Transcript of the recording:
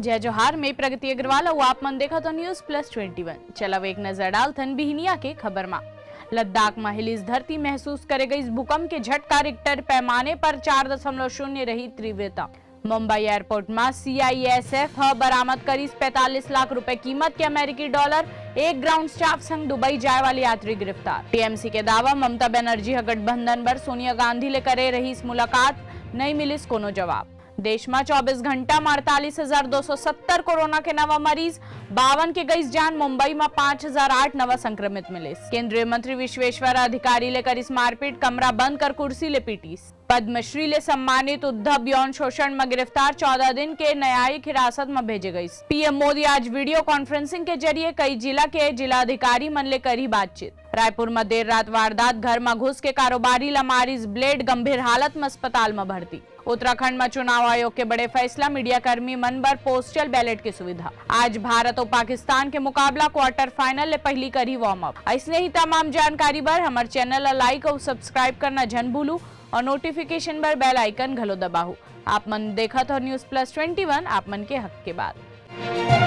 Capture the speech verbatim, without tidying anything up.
जय जोहार, मैं प्रगति अग्रवाल अउ आप मन देखत हो News Plus Twenty One। चलव एक नजर डालथन बिहनिया के खबर मा। लद्दाख म हिलिस धरती, महसूस करे गइस भूकंप के झटका, रिक्टर पैमाने पर चार दशमलव शून्य रही तीव्रता। मुंबई एयरपोर्ट म सीआईएसएफ ह बरामद करिस पैंतालीस लाख रुपए कीमत के अमेरिकी डॉलर, एक ग्राउंड स्टाफ संग दुबई जाए वाले यात्री गिरफ्तार। टीएमसी के दावा, ममता बनर्जी ह गठबंधन बर सोनिया गांधी ले करे रहिस मुलाकात, नइ मिलिस कोनो जवाब। देश म चौबीस घंटा म अड़तालीस हजार दो सौ सत्तर कोरोना के नवा मरीज, बावन के गइस जान। मुंबई म पाँच हजार आठ नवा संक्रमित मिलिस। केंद्रीय मंत्री विश्वेश्वर अधिकारी ले करिस मारपीट, कमरा बंद कर कुर्सी ले पीटिस। पद्मश्री ले सम्मानित उद्धव यौन शोषण म गिरफ्तार, चौदह दिन के न्यायिक हिरासत म भेजे गइस। पीएम मोदी आज वीडियो कॉन्फ्रेंसिंग के जरिए कई जिला के जिला अधिकारी मन ले करही बातचीत। रायपुर म देर रात वारदात, घर म घुस के कारोबारी ल मारिस ब्लेड, गंभीर हालत म अस्पताल म भर्ती। उत्तराखंड म चुनाव आयोग के बड़े फैसला, मीडिया कर्मी मन बर पोस्टल बैलेट के सुविधा। आज भारत अउ पाकिस्तान के मुकाबला, क्वार्टर फाइनल ले पहिली करही वार्म अप। अइसने ही तमाम जानकारी बर हमर चैनल ला लाइक अउ सब्सक्राइब करना झन भूलू अउ नोटिफिकेशन बर बेल आइकन घलो दबाहू। आप मन देखत हो News Plus Twenty One, आप मन के हक के बात।